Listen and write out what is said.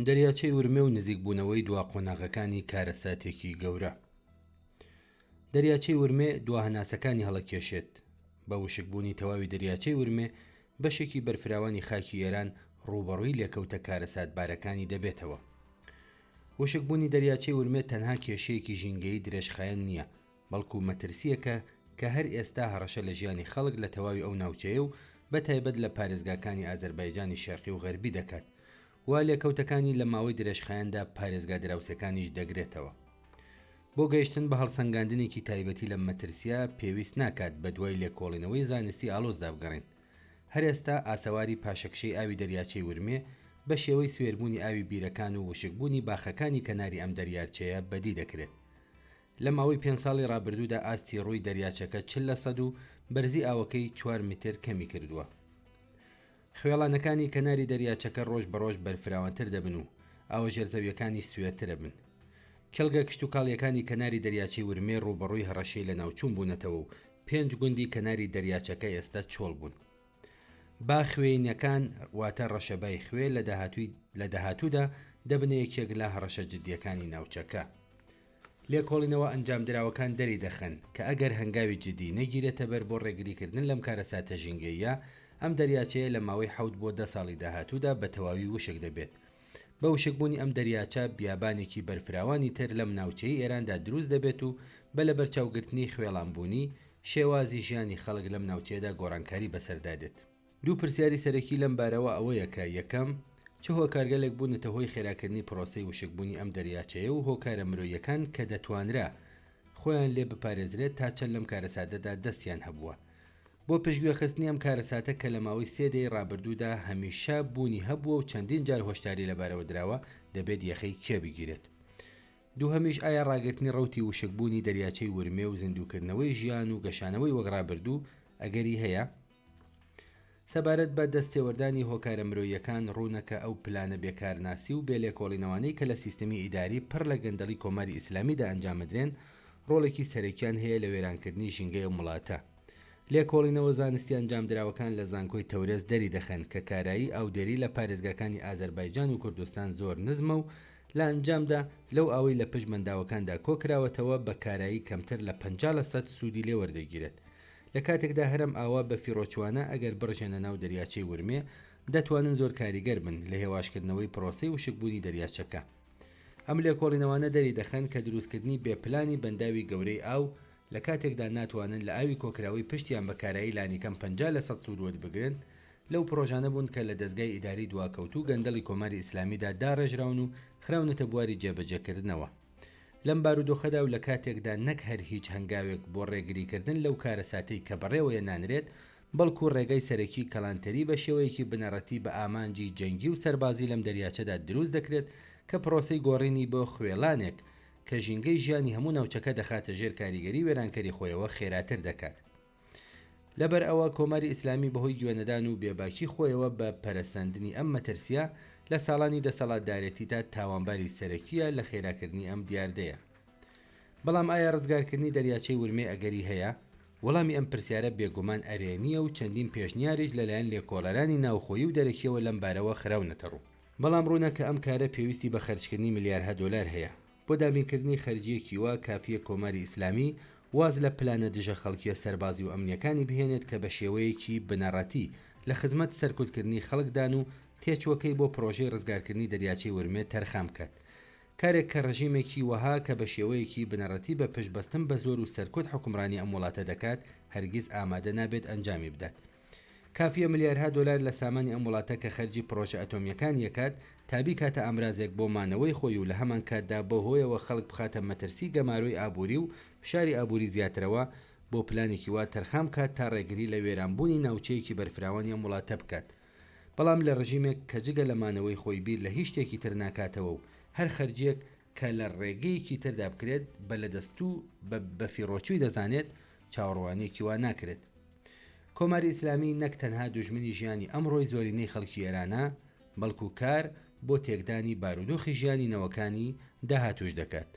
دەریاچەی ورمێ و نزیکبوونەوەی دوا قۆناغەکانی کارەساتێکی گەورە. دەریاچەی ورمێ دوا هەناسەکانی هەڵەکێشێت. بە وشکبوونی تەواوی دەریاچەی ورمێ، بەشێکی بەرفراوانی خاکی ئێران ڕووبەڕووی لێکەوتە کارەساتبارەکانی دەبێتەوە. وشکبوونی دەریاچەی ورمێ تەنها کێشەیەکی ژینگەیی درێژخایەن نییە، بەڵکو مەترسییەکە کە هەر ئێستا هەڕەشە لە ژیانی خەڵک لە تەواوی ئەو ناوچەیە و بە تایبەت لە پارێزگاکانی ئازەربایجانی شەرقی و غەربی دەکات و لێکەوتەکانی لە ماوەی درێژخایەندا پارێزگا دراوسێکانیش دەگرێتەوە. بۆ گەیشتن بە هەڵسەنگاندنێکی تایبەتی لەم مەترسییە پێویست ناکات بەدوای لێکۆڵینەوەی زانستی ئاڵۆزدا بگەڕێین. هەر ئێستا ئاسەواری پاشەکشەی ئاوی دەریاچەی ورمێ بە شێوەی سوێربوونی ئاوی بیرەکان و وشکبوونی باخەکانی کەناری ئەم دەریارچەیە بەدی دەکرێت. لە ماوەی پێنج ساڵی ڕابردوودا ئاستی ڕووی دەریاچەکە 40 لەسەد و بەرزی ئاوەکەی چوار میتر کەمی کردووە. خوێڵانەکانی کەناری دەریاچەکە ڕۆژ بە ڕۆژ بەرفراوانتر دەبن و ئاوە ژێرزەوییەکانیش سوێرترەبن. کێڵگە کشتوکاڵییەکانی کەناری دەریاچەی ورمێ ڕووبەڕووی هەڕەشەی لەناوچوون بوونەتەوە و پێنج گوندی کەناری دەریاچەکە ئێستا چۆڵ بوون. با خوێینەکان واتە ڕەشەبای خوێ لە داهاتووی لە داهاتوودا دەبنە یەکێک لە هەڕەشە جددییەکانی ناوچەکە. لێکۆڵینەوە ئەنجامدراوەکان دەریدەخەن کە ئەگەر هەنگاوی جددی نەگیرێتەبەر بۆ ڕێگریکردن لەم کارەساتە ژینگەییە، ئەم دەریاچەیە لە ماوەی حەوت بۆ دە ساڵی داهاتوودا بە تەواوی وشک دەبێت. بە وشکبوونی ئەم دەریاچە، بیابانێکی بەرفراوانی تر لەم ناوچەی ئێراندا دروست دەبێت و بە لەبەرچاوگرتنی خوێڵانبوونی، شێوازی ژیانی خەڵک لەم ناوچەیەدا گۆڕانکاری بەسەردا دێت. دوو پرسیاری سەرەکی لەم بارەوە ئەوەیە کە، یەکەم، چ هۆکارگەلێک بوونەتە هۆی خێراکردنی پرۆسەی وشکبوونی ئەم دەریاچەیە و هۆکارە مرۆییەکان کە دەتوانرا خۆیان لێ بپارێزرێت تا چەند لەم کارەساتەدا دەستیان هەبووە؟ بۆ پشتگوێخستنی ئەم کارەساتە کە لە ماوەی سێ دەیەی ڕابردوودا هەمیشە بوونی هەبووە و چەندین جار هۆشداری لەبارەوە دراوە، دەبێت یەخەی کێ بگیرێت؟ دووهەمیش ئایا ڕاگرتنی ڕەوتی وشکبوونی دەریاچەی ورمێ و زیندووکردنەوەی ژیان و گەشانەوەی وەک ڕابردوو ئەگەری هەیە؟ سەبارەت بە دەستێوەردانی هۆکارە مرۆییەکان، ڕوونە کە ئەو پلانە بێکارناسی و بێلێکۆڵینەوانەی کە لە سیستمی ئیداری پڕ لە گەندەڵی کۆماری ئیسلامیدا ئەنجامەدرێن، ڕۆڵێکی سەرەکیان هەیە لە وێرانکردنی ژینگەی ئەم وڵاتە. لێکۆڵینەوە زانستیە ئەنجامدراوەکان لە زانکۆی تەورێز دەریدەخەن کە کارایی ئاودێری لە پارێزگاکانی ئازەربایجان و کوردستان زۆر نزمە و لە ئەنجامدا لەو ئاوەی لە پشت بەنداوەکاندا کۆکراوەتەوە بە کارایی کەمتر لە 50 لەسەد سوودی لێ وەردەگیرێت. لە کاتێکدا هەر ئەم ئاوە بەفیڕۆچووانە ئەگەر بڕژێنە ناو دەریاچەی ورمێ دەتوانن زۆر کاریگەر بن لە هێواشکردنەوەی پرۆسەی وشکبوونی دەریاچەکە. ئەم لێکۆڵینەوانە دەریدەخەن کە دروستکردنی بێ پلانی بەنداوی گەورەی ئاو لە کاتێکدا ناتوانن لە ئاوی کۆکراوەی پشتیان بە کارایی لانیکەم 50 لەسەد سوود وەربگرن لەو پڕۆژانە بوون کە لە دەزگای ئیداری دواکەوتوو گەندەڵی کۆماری ئیسلامیدا داڕێژراون و خراونەتە بواری جێبەجێکردنەوە. لەم بارودۆخەدا و لە کاتێکدا نەک هەر هیچ هەنگاوێک بۆ ڕێگریکردن لەو کارەساتەی کە بەڕێوەیە نانرێت، بەڵکو ڕێگای سەرەکی کەڵانتەری بە شێوەیەکی بنەڕەتی بە ئامانجی جەنگی و سەربازی لەم دەریاچەدا دروست دەکرێت کە پرۆسەی گۆڕینی بۆ خوێڵانێک کە ژینگەی ژیانی هەموو ناوچەکە دەخاتە ژێر کاریگەری وێرانکەری خۆیەوە خێراتر دەکات. لەبەر ئەوە کۆماری ئیسلامی بەهۆی گوێنەدان و بێباکی خۆیەوە بە پەرەسەندنی ئەم مەترسییە لە ساڵانی دەسەڵاتدارێتیدا تاوانباری سەرەکییە لە خێراکردنی ئەم دیاردەیە. بەڵام ئایا ڕزگارکردنی دەریاچەی ورمێ ئەگەری هەیە؟ وەڵامی ئەم پرسیارە بێگومان ئەرێنییە و چەندین پێشنیاریش لەلایەن لێکۆڵەرانی ناوخۆیی و دەرەکییەوە لەم بارەوە خراونەتە ڕوو. بەڵام ڕوونە کە ئەم کارە پێویستی بە خەرجکردنی ملیارها دۆلار هەیە. بۆ دابینکردنی خەرجییەکی وا کافییە کۆماری ئیسلامی واز لە پلانە دژە خەڵکییە سەربازی و ئەمنییەکانی بهێنێت کە بە شێوەیەکی بنەڕەتی لە خزمەت سەرکوتکردنی خەڵکدان و تێچووەکەی بۆ پڕۆژەی ڕزگارکردنی دەریاچەی ورمێ تەرخان بکات. کارێک کە ڕژیمێکی وەها کە بە شێوەیەکی بنەڕەتی بە پشتبەستن بە زۆر و سەرکوت حوکمڕانی ئەم وڵاتە دەکات، هەرگیز ئامادە نابێت ئەنجامی بدات. کافیە ملیارها دۆلار لە سامانی ئەم وڵاتە کە خەرجی پڕۆژە ئەتۆمییەکانی ئەکات تا بیکاتە ئامرازێک بۆ مانەوەی خۆی و لە هەمانکاتدا بەو هۆیەوە خەڵک بخاتە مەترسی گەمارۆی ئابووری و فشاری ئابووری زیاترەوە بۆ پلانێکی وا تەرخان بکات تا ڕێگری لە وێرانبوونی ناوچەیەکی بەرفراوانی ئەم وڵاتە بکات بەڵام لە ڕژیمێک کە جگە لە مانەوەی خۆی بیر لە هیچ شتێکی تر ناکاتەوە و هەر خەرجیەک کە لە ڕێگەیەکی تردا بکرێت بە لەدەستوو بە بەفیڕۆچووی دەزانێت، چاوەڕوانیەکی وا ناکرێت. کۆماری ئیسلامی نەک تەنها دوژمنی ژیانی ئەمڕۆی زۆرینەی خەڵکی ئێرانە، بەڵکو کار بۆ تێکدانی بارودۆخی ژیانی نەوەکانی داهاتووش دەکات.